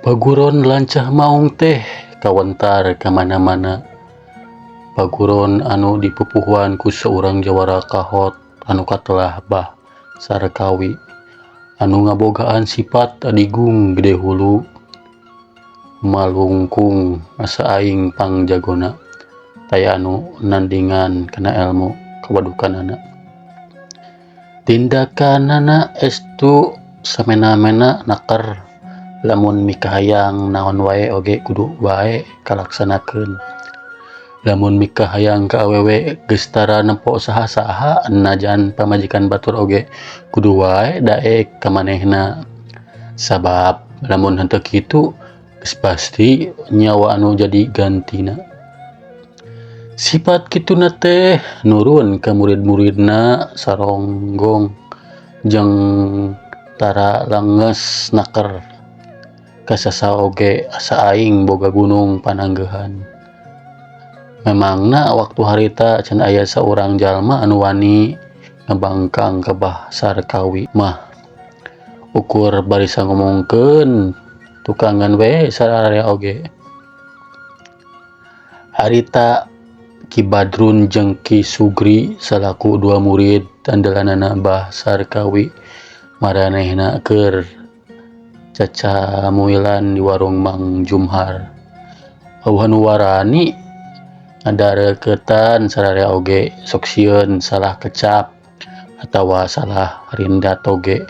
Paguron lancah maung teh kawentar ka mana-mana. Paguron anu dipupuhuan ku saurang jawara kahot anu katelah Bah Sarkawi anu ngabogaan sipat adigung gede hulu malungkung asa aing pangjagona taya anu nandingan kana elmu kawadukanana. Tindakanana estu samena-mena naker lamun mikahayang naon wae oge kudu wae kalaksanakeun. Lamun mikahayang ka awewe geus tara nempo saha-saha najan pamajikan batur oge kudu wae daek ka manehna. Sabab lamun henteu kitu geus pasti nyawa anu jadi gantina. Sipat kituna teh nurun ka murid-muridna saronggong jeung tara lenges naker ka sasaha oge asa aing boga gunung pananggeuhan. Memangna waktu harita can aya saurang jalma anu wani ngabangkang ka Bah Sarkawi mah ukur barisa ngomongkeun tukangan we sararea oge. Harita Ki Badrun jeung Ki Sugri salaku dua murid andalanana Bah Sarkawi maranehna keur cacamuilan di warung Mang Jumhar. Eueuh nu warani ngadareukeutan sararea oge sok sieun salah kecap atawa salah rindat oge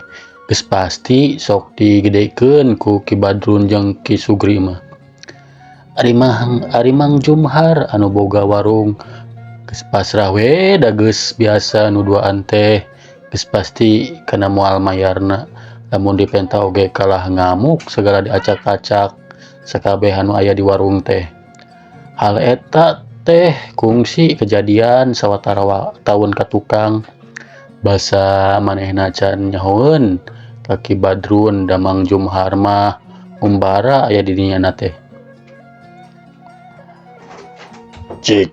geus pasti sok digedekeun ku Ki Badrun jeung Ki Sugri mah. Ari Mang Jumhar anu boga warung geus pasrah we da geus biasa nu duaan teh geus pasti kana moal mayarna lamun dipenta oge kalah ngamuk segala diacak-acak sakabeh anu aya di warung teh. Hal eta teh kungsi kejadian sawatara taun ka tukang basa manehna can nyahoeun ka Ki Badrun da Mang Jumhar mah umbara aya di dinya teh. Cik,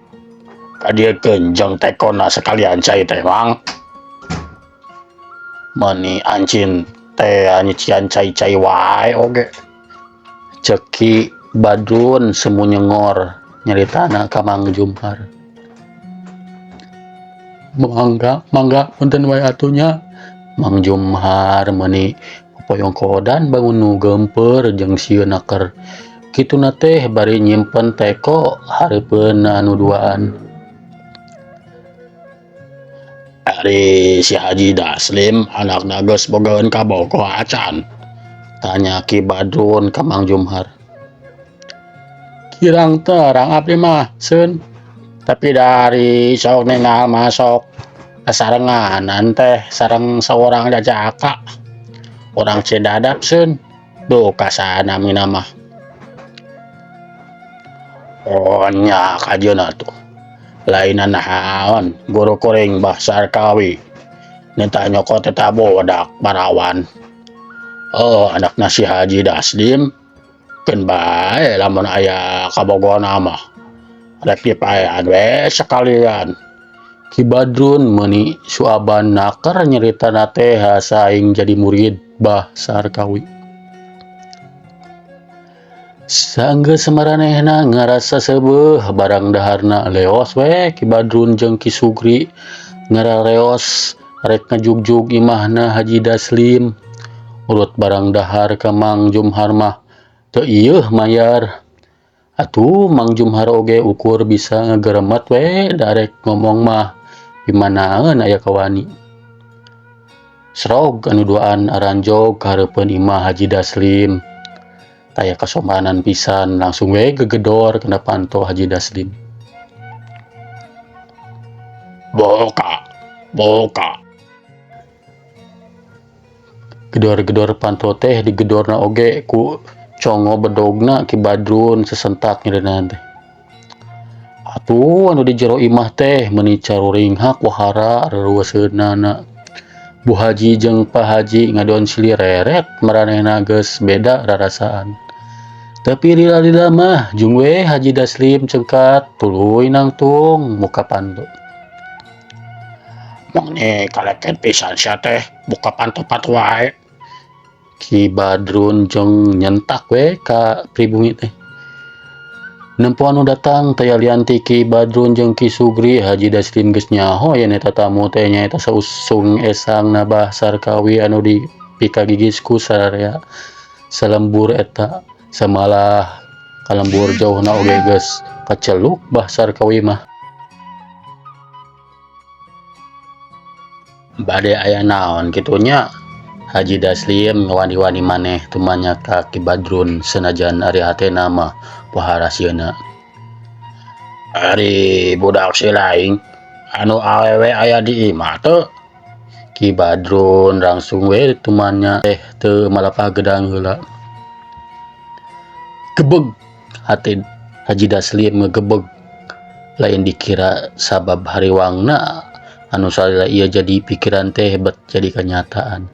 kadiekeun jeung tekona sekalian cai teh Mang. Meuni ancin teh nyician cai-cai wae oge. Ceuk Ki Badrun semu nyengor nyaritana ka Mang Jumhar. Mangga, mangga punten wae atuh nya. Mang Jumhar meuni popoyongkodan bangun nu geumpeur jeung sieun naker. Kituna teh bari nyimpen teko hareupeun anu duaan. Ari si Haji Daslim anakna geus bogaeun kabogoh acan? Tanya Ki Badrun ka Mang Jumhar. Kirang terang abdi mah seun, tapi dari sok ningal mah sok sarenganan teh sareng saurang jajaka. Urang Cidadap seun, duka sanamina mah. Oh nya kajeun atuh. Lain naon guru kuring Bah Sarkawi nitah nyokot eta budak parawan. Oh anakna si Haji Daslim keun bae lamun aya kabogona mah. Rek dipaean we sekalian. Ki Badrun meuni suaban naker nyaritana teh asa aing jadi murid Bah Sarkawi. Sanggeus maranehna ngarasa seubeuh barang daharna leos we Ki Badrun jeung Ki Sugri ngarareos rek ngajugjug imahna Haji Daslim. Urut barang dahar ka Mang Jumhar mah teu ieuh mayar. Atuh Mang Jumhar oge ukur bisa ngageremet we darek ngomong mah pimanaeun aya kawani. Srog anu duaan aranjog ka hareupeun imah Haji Daslim. Taya kasomanan pisan langsung we gegedor kana panto Haji Daslim. Buka, buka. Gedor-gedor panto teh digedorna oge ku Congo bedogna Ki Badrun sesentak nyerina teh. Atuh anu di jero imah teh meuni caruringhak wahara reueuseunana. Bu Haji jeung Pak Haji ngadon silih reret maranehna geus beda rarasaan. Tapi lila-lila mah jung we Haji Daslim cengkat tuluy nangtung muka pantu. Mangni kaleket pisan sia teh buka pantu-pantu wae. Ki Badrun jeung nyentak we ka pribumi teh. Nempo anu datang taya lian ti Ki Badrun jeung Ki Sugri Haji Daslim geus nyaho yen eta tamu teh nyaeta sausung esang na Bah Sarkawi anu dipikagigis ku sararea salembur eta samalah kalembur jauhna oge geus kaceluk Bah Sarkawi mah. Bade aya naon kitu nya? Haji Daslim ngawani-wani maneh tumanya ka Ki Badrun senajan ari hatena mah pohara sieuna. Ari budak si laing anu awewe aya di imah teu? Ki Badrun langsung we tumanya teh teu malapah gedang heula. Gebeg hate Haji Daslim ngegebeg lain dikira sabab hariwangna anu salila ieu jadi pikiran teh bet jadi kenyataan.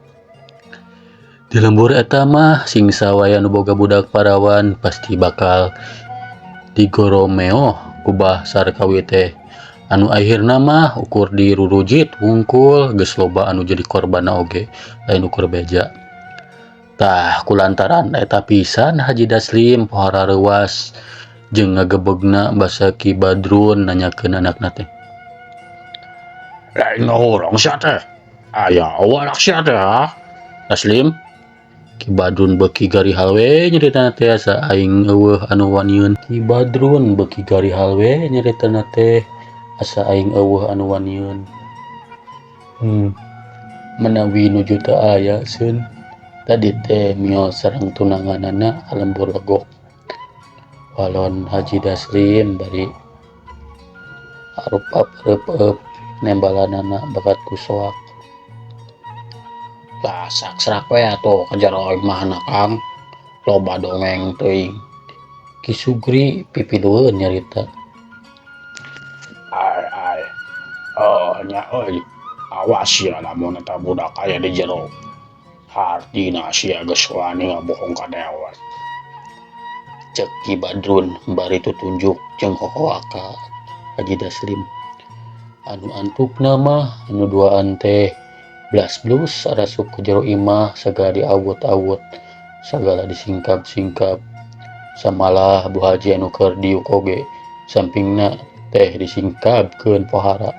Di lembur eta mah sing sawaya nu boga budak parawan pasti bakal digoromeoh ku Bah Sarkawi teh. Anu akhirna mah ukur dirurujit wungkul geus loba anu jadi korbanna oge lain ukur beja. Tah kulantaran eta pisan Haji Daslim pohara reuas jeung ngagebegna basa Ki Badrun nanyakeun anakna teh. Lain ngahurung sia teh. Aya anak sia teh ha? Daslim Ki Badrun beuki garihal we nyaritana teh asa aing eueuh anu wanieun. Ki Badrun beuki garihal we nyaritana teh asa aing eueuh anu wanieun. Menawi nuju teu aya seun tadi teh mios sareng tunanganana ka lembur legok. Walon Haji Daslim bari arupa reup-eup nembalanana bakat ku soak. Lah sakserak we atuh ka jero imahna Kang. Loba dongeng teuing. Ki Sugri pipilueun nyarita. Ai ai. Oh nya euy. Awas sia lamun eta budak aya di jero. Hartina sia geus wani ngabohong ka dewek. Cek Ki Badrun bari tutunjuk jeung hohoa ka Haji Daslim. Anu antukna mah anu duaan teh blas blus arasup ke jero imah sagala diawut-awut sagala disingkap-singkap samalah Bu Haji anu keur diuk oge sampingna teh disingkapkeun pohara.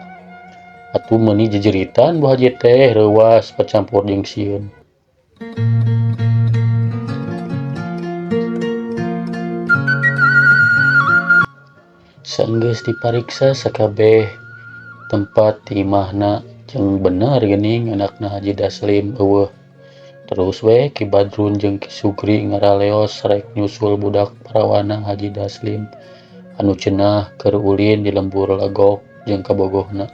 Atuh meuni jejeritan Bu Haji teh reuas pacampur jeung sieun. Saenggeus dipariksa sakabeh tempat di imahna jeung bener geuning anakna Haji Daslim eueuh. Terus we Ki Badrun jeung Ki Sugri ngaraleos rek nyusul budak parawana Haji Daslim anu cenah keur ulin di lembur Legok jeung kabogohna.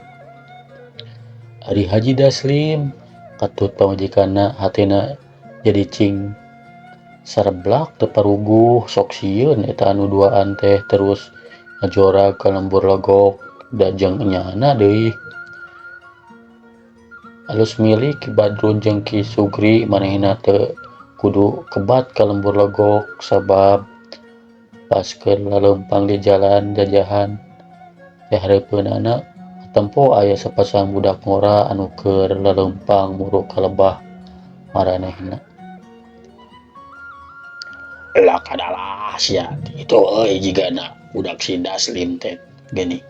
Ari Haji Daslim katut pamajikanna hatena jadi cing sareblak teu paruguh sok sieun eta anu duaan teh terus ngajorag ka lembur Legok da jeung enyana deui. Alus milik Ki Badrun jeung Ki Sugri manehna teu kudu kebat ka lembur Legok sabab pas keur laleumpang di jalan jajahan teh hareupeunana katempo aya sapasang budak ngora anu keur laleumpang muruk ka lebah maranehna. Lah kadalah sia itu euy jigana budak si Daslim teh geuning.